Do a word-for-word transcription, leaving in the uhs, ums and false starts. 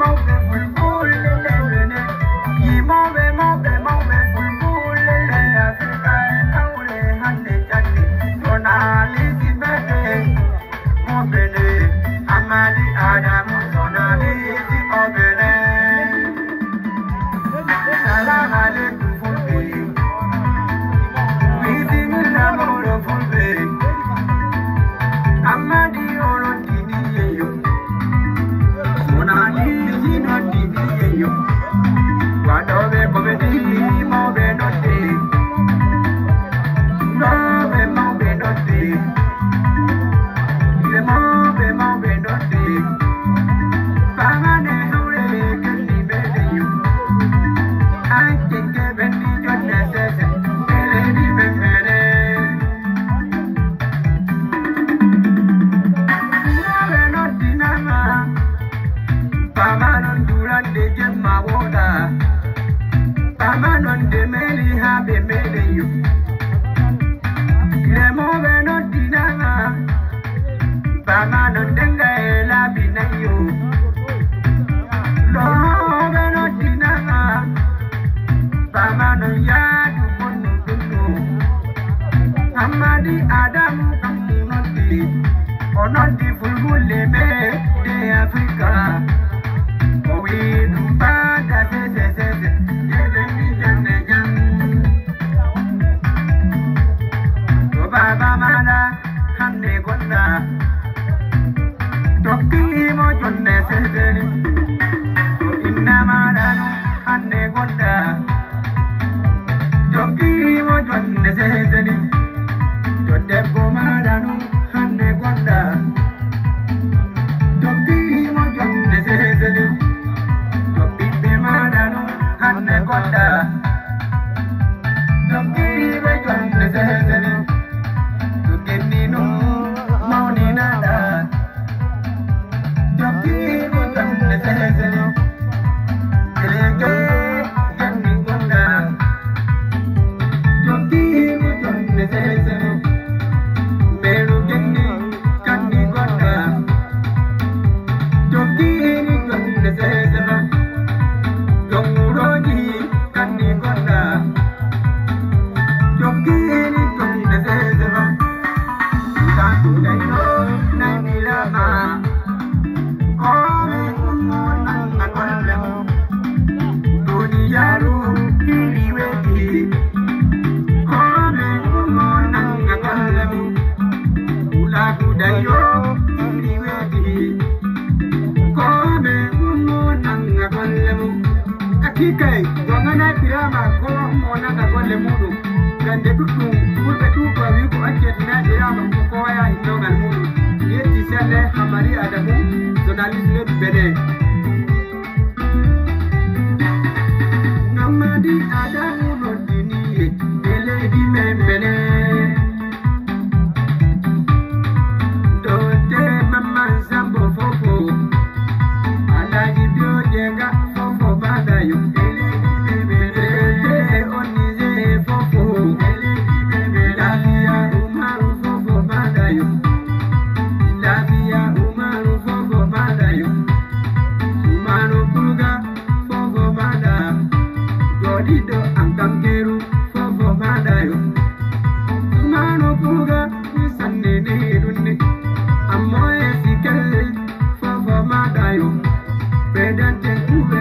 Mawɓe fulfulde leyɗe, yimooɓe mawɓe mawɓe fulfulde ley Afirka e hawre hannde jannde. Journaliste meɗen mo Benin, Ammadi Adamu, journaliste mo Benin. Salaam aleykum fulɓe. Bisimilla mawɗo fulɓe. Ammadi onon tini yeyo. Journaliste non tini yeyo. Waɗooɓe komedi mawɓe nodde. Fulɓe mawɓe nodde. Ɓe mawɓe mawɓe nodde. Bamane hawre kelli meɗen yo. An keke ɓenni jonne sese. Ɓe leydi men mene. Mawɓe noddinama. Bama non durande jemma woɗa. Bama non de meli ha ɓe meɗen yo. Remooɓe noddinama. Bama non denga e laabi nayo. Looɓe noddinama. Bama non yaadu bonno bonno. Ammadi Adamu kam noddi. O noddi fulfulde ɓe de Afrika. O wi ɗum bada sese sese. Yeɓe mi jande jam. To baba maɗa hande gonda. Tokkimo jonne seseni. To inna maɗa no hande gonda. Tokkimo jonne seseni. To debbo maɗa no hande gonda. Tokkimo jonne seseni. To ɓiɓɓe maɗa no hande gonda. Tokkiiɓe jonde sehedeni. To genni nun mawninaɗa. Tokkiiɓe jonde sehedeni. Elege genni gonda. Tokkiiɓe jonde sehedeni. Mbeɗu genni kanni gonda. Tokkiiɓe jonde sehedeni. Jom wuroji kanni gonda. Jokkiini tonde sesema. Kanko gayno nanirama. Kome ummo nanga golle mum. Duniyaaru hiri weɗi. Kome ummo nanga golle mum. Ulaku dayo hiri weɗi. Kome ummo nanga golle mum. Hakikay, wangana Birama ko mo nana golle muɗum. Gande ɗuɗɗum, ɓurɓe ɗuɗɗo wi ko accete na Birama ko ko waya hinnogal muɗum. Yetti selle Hamari Adamu, journaliste le Benin. Namadi Adamu noddini e leydi men Benin. Dote Mamman Sambo Fofo. Alhaji Bio Jenga Fofo Badayo. Dote Onize Fofo. Lafiya Umaru Fofo Badayo. Lafiya Umaru Fofo Badayo. Sumano Kuga Fofo Bada. Godido Ankankeru Fofo Badayo. Sumano Kuga. Sanne ne dunne. Ammo e sikelle fofo madayo. Bedante kube